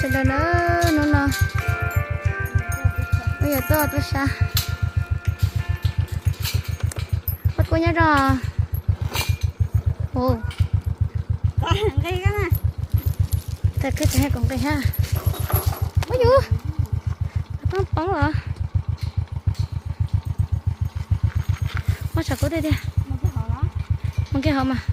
Sawv daws na, hnub no wb yuav tuaj tub sab. Paj Kub nyob zoo. Ua, tag kis tseem hais kom nqis ha. Ua yus, poob poob los. Muab tshav kub tiag tiag. Mus kiag hauv mas.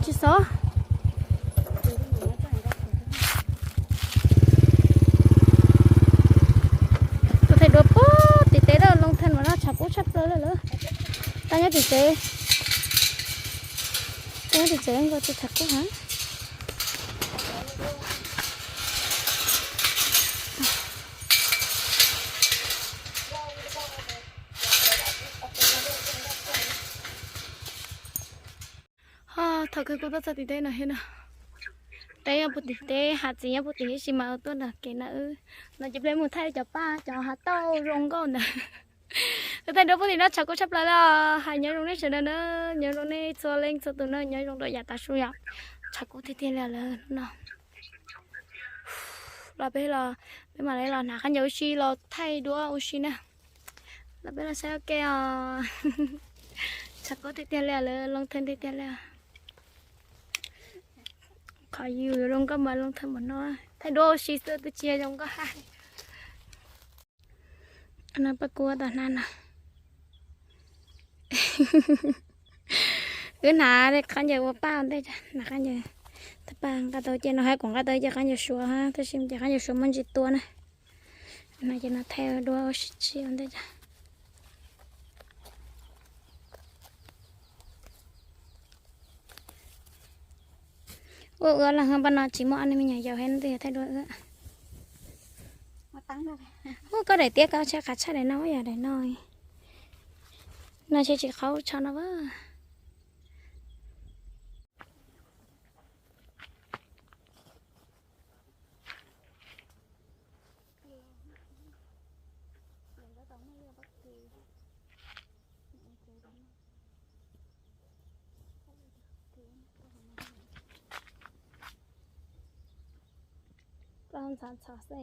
Tsis xov. Tuaj thaij duab puag tim teb lawm, Looj Theej mas noj tshav kub tshaj plaws lawm. Tau nyob tim tsev, tau nyob tim tsev nkaus ces tshav kub heev. Ho thaum kawg kuj tuaj txog tim teb no thiab no. Teb nyob puag tim teb, hav txiv nyob puag tim teb, tab sis mas tuaj nram kev na wb. No ces peb mus thaij cov paj cov hav tauj zoo nkauj ntawd. Tuaj thaij duab puag tim no tshav kub tshaj plaws li os. Hais nyob zoo nej sawv daws na, nyob zoo nej txhua leej txhua tus na, nyob zoo rau yav tav su yom. Tshav kub tiag tiag li lawm no. Los peb los, peb mam li los hnav khaub ncaws ua si los thaij duab ua si na. Los peb los saib ua ke os. Tshav kub tiag tiag li lawm, Looj Theej tiag tiag li. Qhov yus yuav zoo nkauj mas Looj Theej npaum no, thaij duab ua si xwb twb tsis yog zoo nkauj hais. No Paj Kub tau hnav no. Wb hnav khaub ncaws ua paj ua ntej, hnav khaub ncaws. Thaij paj nqa tau ces no hais kuv nqa tau ces khaub ncaws suav, tab sis ces khaub ncaws suav muaj ntsis tua na. No ces no thaij duab ua si ua ntej. Ua ua los paj no tsis muaj ob niag me nyuam yaus thiab, twb yog thaij duab ua. Ua koj daim tiab koj tshaj qab tshaj daim no, yog daim no. No tsheb tsis qhov tsho no as. Plaub ntxhov ntxhov xwb.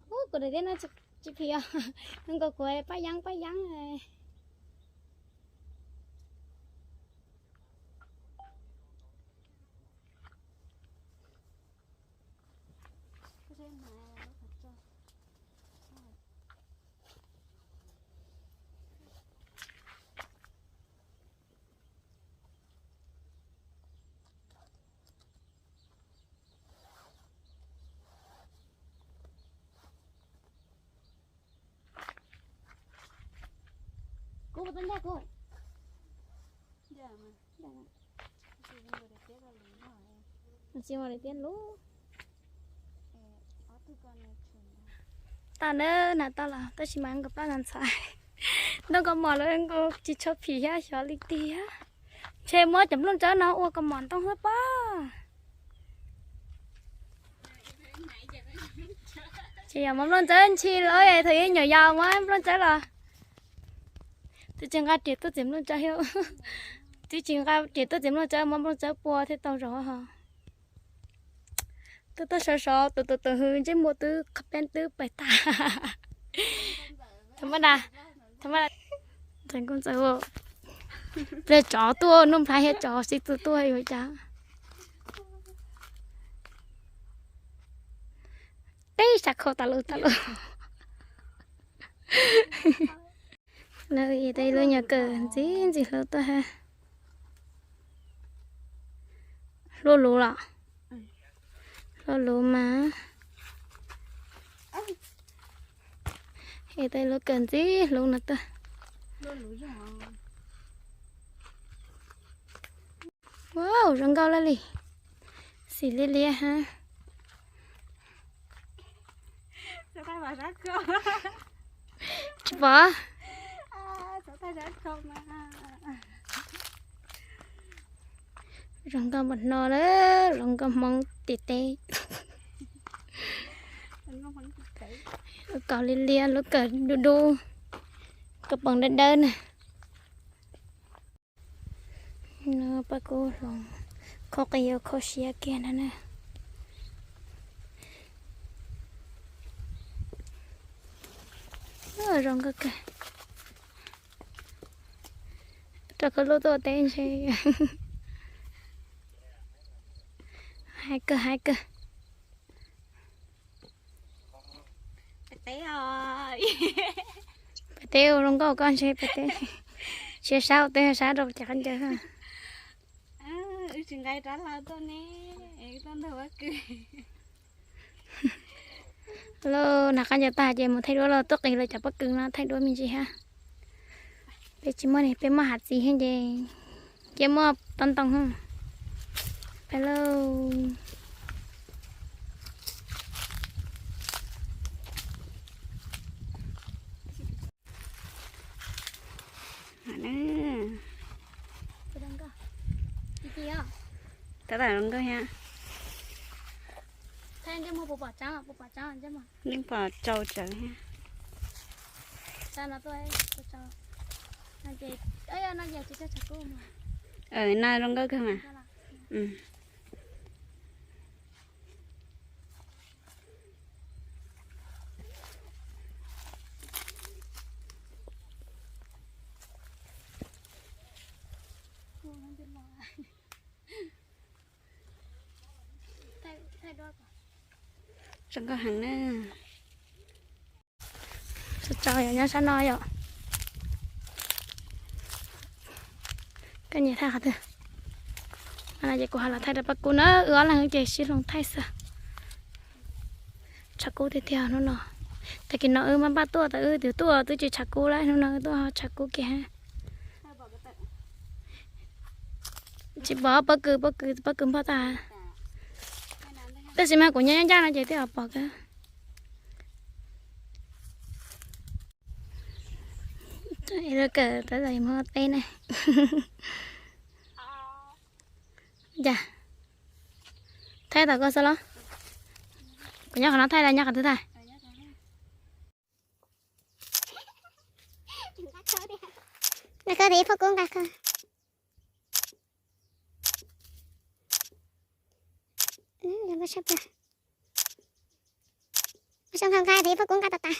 Ub, kuv daim tiab no tsis phim os, nkaus kuv paj yeeb paj yeeb. Kuv puas tau ncaj kuv? Tsis muaj daim tiab lub. Tau na, hnav tau los tab sis mas nkaus paj ntxhov ntxhov. Ntoo kaus mom los nkaus tsis tshua phim thiab, xyov li tiag. Ntshe muab cov nplooj tsawb no ua kaus mom ntoo xwb pob. Ces yog muab nplooj tsawb ntxhi los thaum ub nyuam yaus muab nplooj tsawb los. Twb tsis nqa riam tuaj txiav nplooj tsawb thiab. Twb tsis nqa riam tuaj txiav nplooj tsawb, muab nplooj tsawb pua thiaj tau zaum ho. Twb tuaj sov sov, tus tus tus hws ntsej muag twb qhov peeb twb pais tag. Thaum mab da, thaum mab da, ntxawm, pliag tsov tuaj, Nuj Nplhaib thiab tsov sib tw tuaj yuav cas. Teb sav khau tas lus tas lus. Lawv ib tau ib lub nyuam kawm ntxim ntxim hlub tuaj ha. Hlub luv los? Hlub luv mas. Ib tau ib lub kawm ntxim hlub no tuaj. Wow, zoo nkauj laj li. Xim liab liab ha. Tsis pom. Zoo nkauj npaum no na, zoo nkauj Hmoob tim teb. Lub kawm liab liab, lub kawm dub dub. Koj poom dawb dawb na. No paj kub hloov, kho qis yuav kho siab kiag no na. Zoo nkauj kawg. Rau koj lub tuaj teb ntshe. Hais kawg hais kawg. Pem teb ua zoo nkauj koj ntshe pem teb. Siab sab ua teb sab rau cov qab ncaws. Lauj, nag qab ncaws tag ces mus thaij duab los tuaj qis los cov pob kws no thaij duab me ntsis hab. Peb tsis muaj ne, peb muaj hav txiv thiab ces cia muaj tob ntoo. Peb lauj. Tab tom zoo nkauj thiab. Yeej pom tsau tsawv thiab. No zoo nkauj kawg mas. Zoo nkauj heev na. Tsau tsau yom, nyob sab no yom. Koj nyiam thaij qhov twg? Ces kuv ho los thaij rau paj kub na, wb ob leeg ces sib hloov thaij xwb. Tshav kub tiag tiag hnub no. Tag kis no wb maj npaj tuaj tas wb twb tuaj twb tsis tshav kub lawm, hnub no wb tuaj ho tshav kub kiag. Tsis pom pob kws, pob kws, pob kws npog tag. Tab sis mas kuv nyob ncaj no ces twb pom kawg. Lub kawm tab tom mus teb ne. Cas thaij tom koj xwb los? Kuv nyob qhov no thaij los nyob qhov twg thaij? Nqa koj tes ib phoj kub nqa koj. Ua zoo nqa tes ib phoj kub nqa tas tas.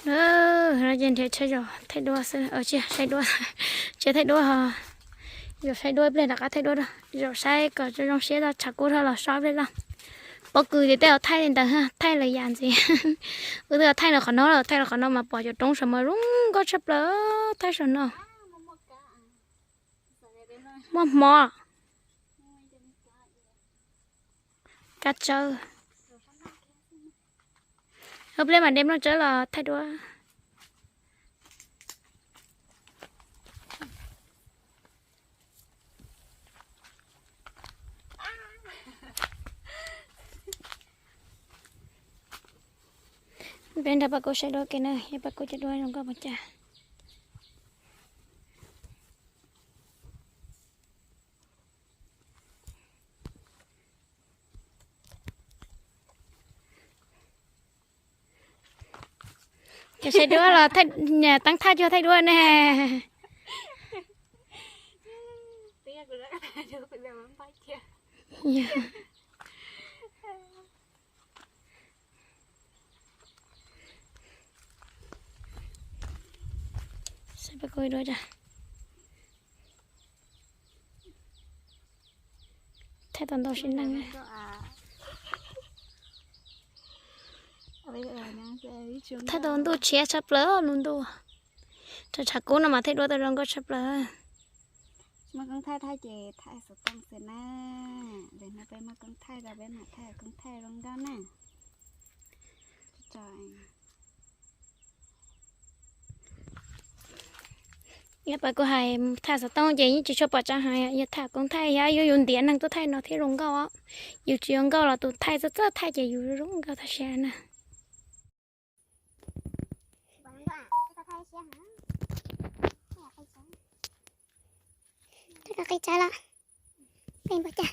No ces nrhiav chaw zos thaij duab xwb, tsis saib duab, tsis thaij duab ho, zaum saib duab ib pliag rov qab thaij duab, zaum saib kom zoo siab tso tshav kub dhau los so ib pliag lawm. Pob kws ces tej zaum thaij li ntawd, thaij lawm yam ntxiv. Wb twb thaij lawm qhov no lawm, thaij lawm qhov no mas pom cov roob saum mas zoo nkauj tshaj plaws, thaij saum no. Muaj hmo. Kab tsawb. Ib pliag mam de nplooj tsawb los thaij duab. Peb nrog Paj Kub saib duab ke na, yog Paj Kub cov duab zoo nkauj ua cas. Ces saib duab los teeb thaj cuag thaij duab ne. Saib Paj Kub duab tso. Thaij tau ntau sib neej. Thaij tau ntuj tshiab tshaj plaws lub ntuj. Tshav kub no mas thaij duab tau zoo nkauj tshaj plaws. Muaj koob thaij thaij ces thaij xov tooj xwb na. Ntawm no peb muaj koob thaij los peb mam thaij koob thaij zoo nkauj na. Yog pas kuv hais thaij xov tooj ces yeej tsis tshua pom tsa hais, yog thaij koob thaij yog yus yus ntiav neeg tuaj thaij no thiaj zoo nkauj os. Yus tsis zoo nkauj los tus thaij txawj txawj thaij ces yus zoo nkauj tag siab na. Qi tsav los peb npau cas.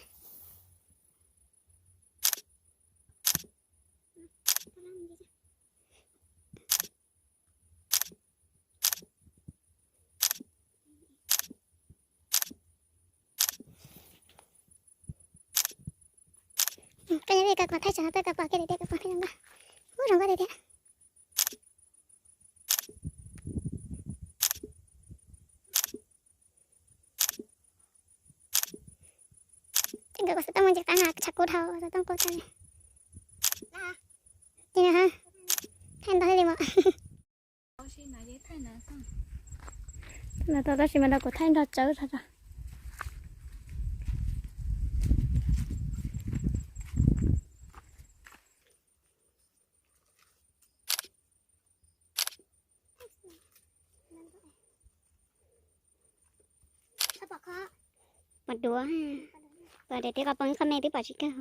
Koj yog koj pom thaij tsam no koj pom kiag tias koj pom thaij zoo nkauj, ub zoo nkauj tiag tiag. Nkawd kuv xov tooj mus ntsis qab no tshav kub dhau xov tooj kub tag li. Ces thaij ntau li mas. Tab sis mas nrog kuv thaij nrog tsawb tag. Pom duav, pom daim tib qho poob qhov me twb pom tsis kawg.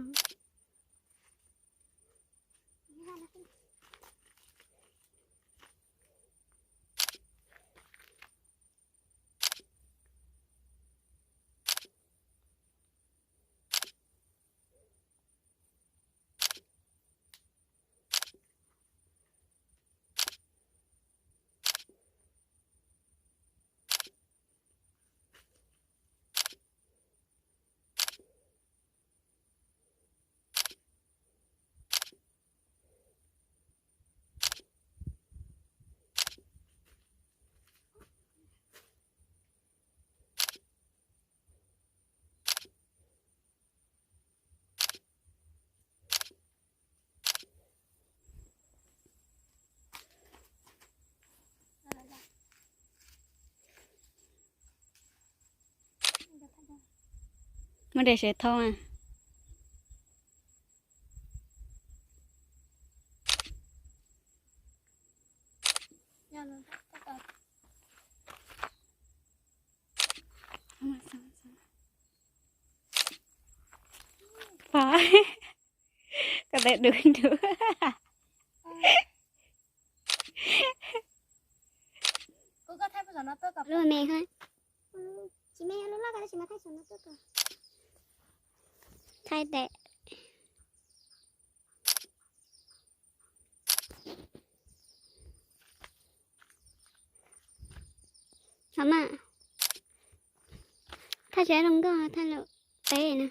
Muab de sev thoob. Pom, koj tawm dub dub. Lub me, tsis me lub loj tab sis mas thaij saum no tuaj kom thaij tawm. Hov mas, thaij tsis zoo nkauj thaij lawm teb na.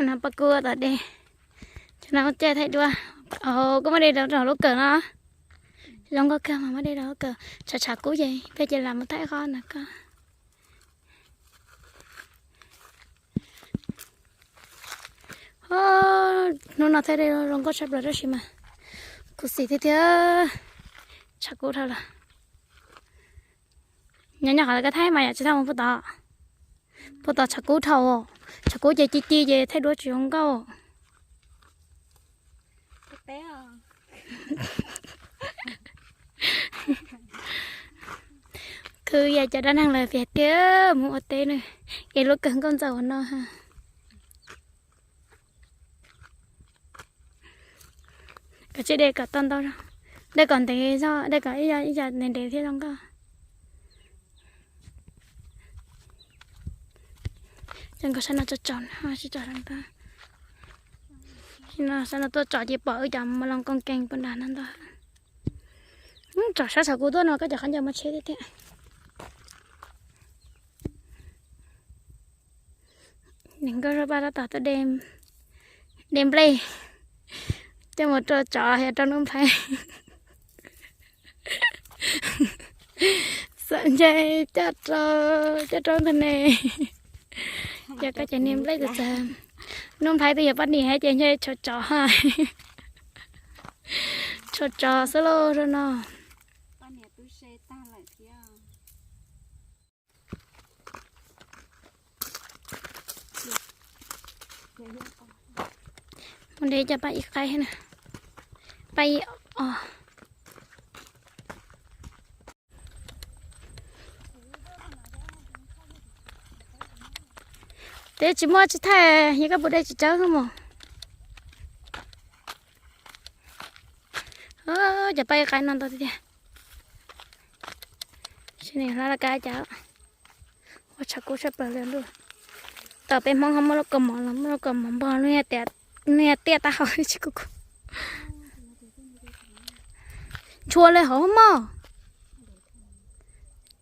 No pab kub tom dej, cov no caij thaij duab. Koj muab de rau lub kawm no, zoo nkauj kawg mas muab de rau lub kawm. Tshav tshav kub ces peb ces lam mus thaij qhov ntawd koj. Hnub no thaij dej zoo nkauj tshaj plaws tab sis mas khuv xim tiag tiag, tshav kub dhau lawm. Nyob nyob qhov koj thaij mas yam tsis thaij mus puag tod. Puag tod tshav kub dhau, tshav kub ces ci ci ces thaij duab tsis zoo nkauj. Khwv yam cov dab neeg lawv piav tias mus ua teb ne, es lub kawm nkauj ntxawm ua no ha. Kav tsij de kom tau ntau zog, de kom ntev zog, de kom ib yam ib yam ntev ntev thiaj zoo nkauj. Cov nkauj sab no tso tso, tso no, sab no tuaj tso ces pom wb cov mos loos koos kees puag nram no ntag. Tsom sab tsham kuv tuaj no koj cov qhov ncauj muaj tsheb tiag tiag. Niam nkauj zaj paj tab tom tuaj de nplej coj mus rau tsov thiab rau noob nplhaib. Xam ncaig coj rau, coj rau ntag ne. Cov koj ces niag nplej txawv txawv. Noob nplhaib twb yog poj niam thiab ces ncaig tshuav tsov, tshuav tsov xwb lauj zaj no. Mus de cov paj ib qaib na, paj ib os. Twb tsis muaj tsis thaij, yog koj puas de tsis tsawg mus. Cov paj ib qaib no ntau tiag tiag. Sim neej hla laj kab cas ua tshav kub tshaj plaws li lauj. Tau peb Hmoob ho muaj lub kaus mom los muaj lub kaus mom npog, lub tiaj tab hau tsis kub kub. Ntshua li hauv mog.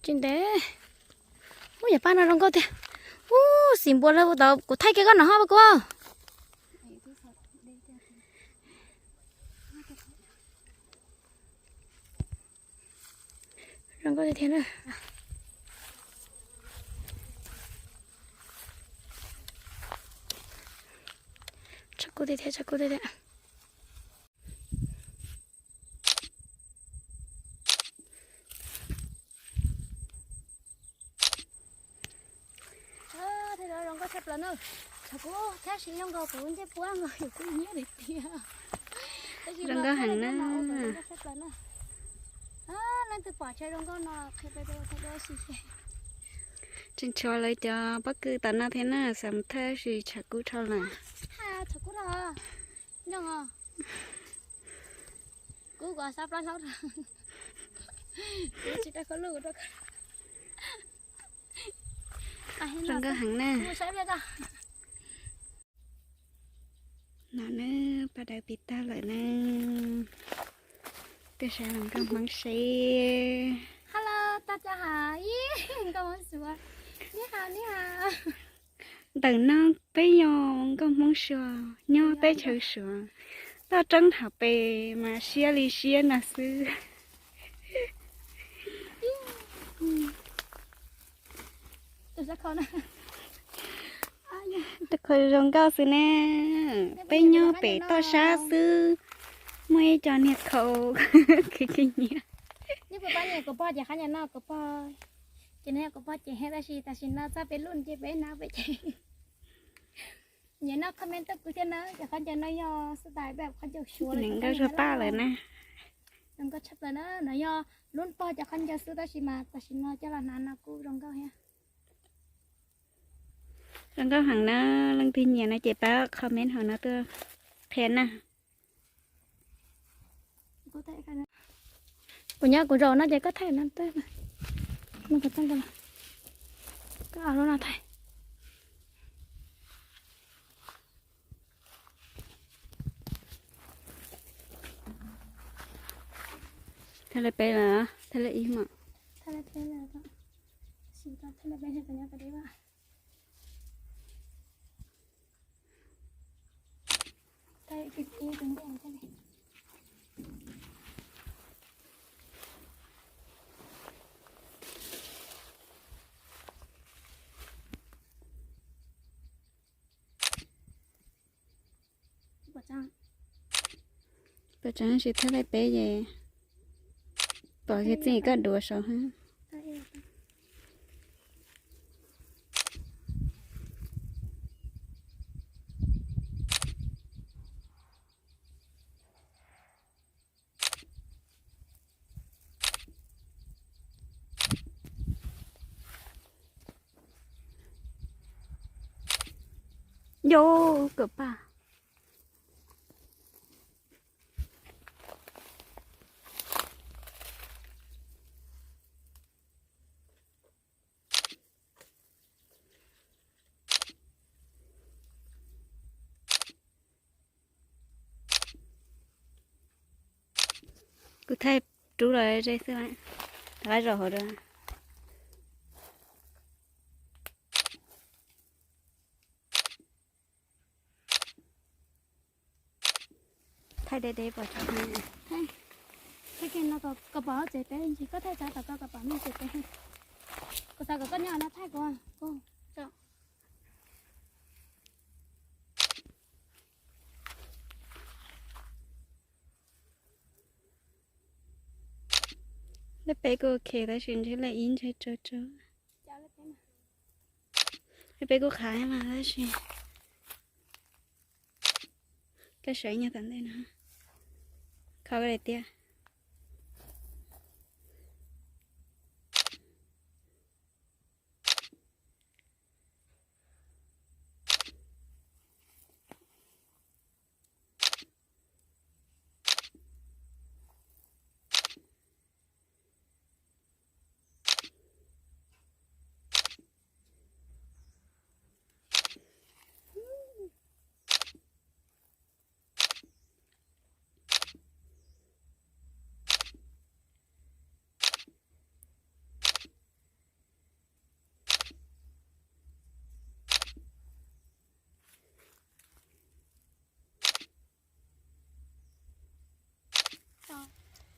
Tsis ntev. Ub, yam paj no zoo nkauj tiag. Ub, xim npua lawm tau, kuv thaij kiag koj no ho kuv. Zoo nkauj tiag tiag na. Tshav kub tiag tiag, tshav kub tiag tiag. Thaij zoo nkauj tshaj plaws na. Tshav kub tab sis zoo nkaus kuv ncej puab nkaus yus kuj nyiab tiag tiag. Zoo nkauj heev na. Leej twg pom tshaj zoo nkauj no qhia peb tau thaij dua si. Tseem tshuav lawv cov pob kws tom no thiab na, xav mus thaij tab sis tshav kub dhau lawm. Tshav kub dhau. Zoo os. Kub kuv xab plab hlaub rau. Kuv tsis rau koj lub, kuv rau koj. Zoo nkauj heev na. No na, paj dawb pis tag lawm na. Tuaj saib hluas nkauj Hmoob seb. Hello, 大家好. Ih, nkauj Hmoob Suav. 你好, 你好. Ntawm no peb yog nkauj Hmoob Suav nyob teb chaws Suav, toj roob hauv pes mas siab li siab no xwb. Tus khaus zoo nkauj xwb ne. Peb nyob pem toj sab xwb, muaj ib co niag khaus khwv khwv nyiav. Kuv pog ces qhov ncauj no kuv pog, ces no yog kuv pog ces, tab sis tam sim no txog peb lub ces peb hnav peb ces. Nyiam no comment tuaj kuv thiab na, cov qhov ncauj no yog xub tais peb qhov ncauj Suav. Nws nkauj zog paj lawm na. Zoo nkauj tshaj plaws na, no yog lub pog cov qhov ncauj xwb tab sis mas tam sim no coj los hnav no kuj zoo nkauj thiab. Zoo nkauj heev na, leej twg nyiam no ces pab comment hauv no tuaj qhia na. Kuv nyob kuv zaum no ces koj thaij no, koj lub no thaij. Thaij lawv peb lawm, thaij lawv ib mas. Pom tseeb, tsis thaij lawv peb ces pom kiag txij koj duav saud. Yo, kawm paj. Kuv thaij rub los ze xwb, rov qab zaum hauv rau. Thaij deb deb pom thaij. Thaij kiag no kom pom tsev peb ntsis, koj thaij tsav tom ko kom pom nej tsev peb. Kuv xav kom koj nyob no thaij kuv. Lej peb kuj ok tab sis ntshe lej ib ntshe tsaus tsaus. Lej peb kuj qhav mas tab sis koj saib nyob tom ntej no, kho koj daim tiab.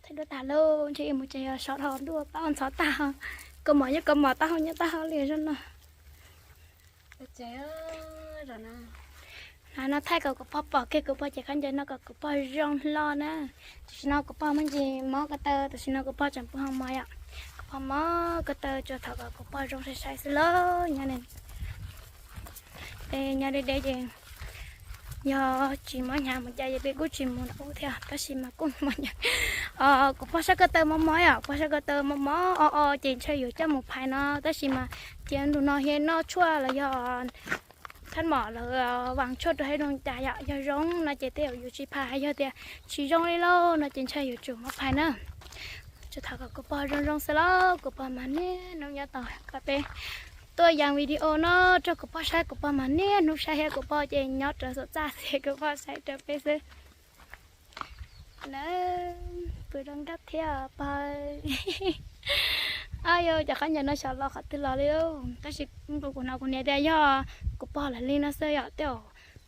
Thaij duab tas lauj, ntshe mus tsev sov dhau ntuj pab ntxhov tag. Kaus mom nyob kaus mom, taub hau nyob taub hau li zoo no. Hnav no thaij kom kuv pog pom kiag kuv pog ces khaub ncaws no kom kuv pog zoo hlo na. Tam sim no kuv pog muaj ntsis mob ko taw, tam sim no kuv pog tseem pw hoo mos yom. Kuv pog mob ko taw, tsuas thov kom kuv pog zoo sai sai xwb lauj. Nyob, peb nyob deb deb ces yog tsis mob hnyav mus cas es peb kuj tsis mus nram ub thiab, tab sis mas kuj mob hnyav. Kuv pog sab ko taw mob mob yom, pog sab ko taw mob mob o o ces ntshe yuav coj mus phais no, tab sis mas cia ntu no thiaj noj tshuaj los yog thaj mom lawv vas tshuaj rau hauv zoo cas yom, yog zoo no ces tej zaum yuav tsis phais, yog tias tsis zoo li lauj no ces ntshe yuav tsum muab phais na. Tsuas thov kom kuv pog zoo zoo xwb lauj, kuv pog mas niaj hnub nyob tos kom peb tuaj yees video no rau kuv pog saib, kuv pog mas niaj hnub saib thiab, kuv pog ces nyob rawv xom txaj xwb kuv pog saib rau peb xwb. Na, pw zoo nkauj thiab pog. Au yau, cov khaub ncaws no xyov los qhov twg los li. Tab sis kuv hnov kuv niam tias yog kuv pog lawv li no xwb yom, tej zaum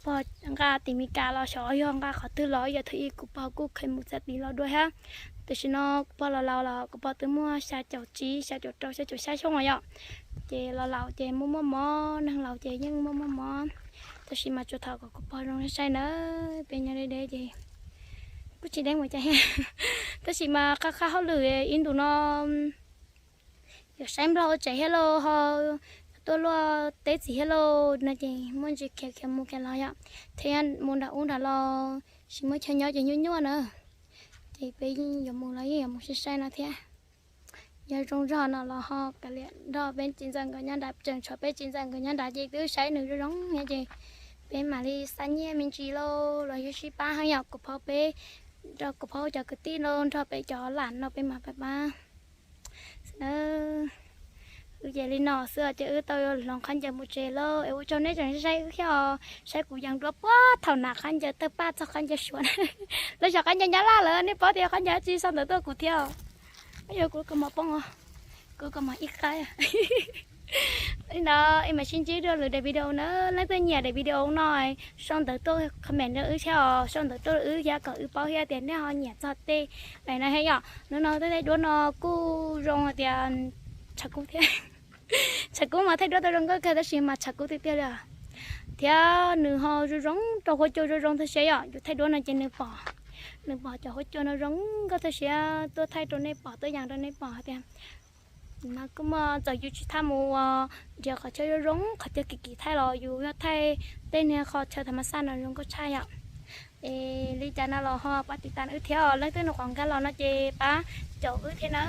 pog nqa tim Meskas los xyov yog nqa qhov twg los, yog thaum ub kuv pog kuj kheev mus txhais tis los dua thiab. Tam sim no kuv pog los laus los kuv pog twb muaj xya caum tsib, xya caum rau, xya caum xya xyoo yom. Ces los laus ces muaj muaj mob, neeg laus ces yeej muaj muaj mob. Tab sis mas tsuas thov kom kuv pog zoo sai sai na, peb nyob deb deb ces kuj tsis deb mus cas thiab. Tab sis mas qab qab hauj lwm ib ntus no yuav saib nplog tsev thiab lauj, ho tuaj luaj teb txiv thiab lauj no ces muaj ntsis khiav khiav mus khiav los yom, thiab mus nram ub nram los, tsis muaj chaw nyob ces nyuaj nyuaj na. Ces peb yuav mus los yeej yuav mus sai sai no thiab. Yog zoo zog no los ho kav liam nrog peb txiv ntxawm nkawd nyob nrad, tseem tshuav peb txiv ntxawm nkawd nyob nrad ces twb saib nws zoo zoo thiab ces peb mam li xa nyiaj me ntsis lauj, los yog sib pab heev yom, kuv pog peb, nrog kuv pog cov kwv tij lauj, nrog peb cov lam no peb mam pab pab. Wb ces li no xwb ces wb tau hloov khaub ncaws mus tsev lauj, es ua tsaug nej tseem saib wb thiab os, saib kuv yees duab puag thaum hnav khaub ncaws tawg paj txog khaub ncaws suav. Lawv xyov khaub ncaws Nyab Laj lawm, nej paub tias khaub ncaws tsis sau ntawv tuaj kuv thiab. Yog kuv kaus mom poob os, kuv kaus mom ib qaib. Li ntawd es mam sib ntsib dua lwm daim video na, leej twg nyiam daim video no sau ntawv tuaj comment rau wb thiab os, sau ntawv tuaj rau wb thiab kom wb paub thiab tias nej ho nyiam txog tej daim no thiab yom. Hnub no tej thaij duab no kuj zoo hais tias tshav kub thiab. Tshav kub mas thaij duab tau zoo nkauj kawg tab sis mas tshav kub tiag tiag li os. Thiab nws ho zoo zoo rau huab cua zoo zoo tag siab yom, yus thaij duab no ces nws pom, nws pom cov huab cua no zoo nkauj tag siab, tuaj thaij rau nej pom, tuaj yees rau nej pom tias no kuj muaj, txawm yus tsis thaij mus nrhiav qhov chaw zoo zoo, qhov chaw kim kim thaij los yus yuav thaij tej niag qhov chaw tham ma xaj no zoo nkauj tshaj yom. Es li cas no los ho pab tiv tas wb thiab os, leej twg nws qhov nkag los no ces pab caum wb thiab na.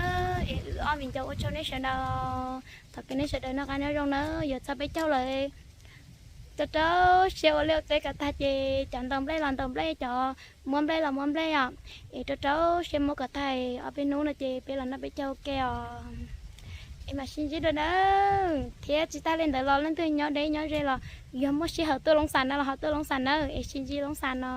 Es wb ob viv ncaus ua tsaug nej sawv daws, thov kom nej sawv daws noj qab nyob zoo na, yuav txog peb caug lawm. Rau rau siab ua liaj ua teb kom tag ces cov ntaus nplej los ntaus nplej, cov muab nplej los muab nplej os. Es rau rau siab muab kom tag, ob peb hnub no ces peb los noj peb caug ua ke os. Es mam sib ntsib dua na. Thiab tsis tag li ntawd los leej twg nyob deb nyob ze los yog muaj sij hawm tuaj Loob Xas no los ho tuaj Loob Xas na, es sib ntsib Loob Xas no.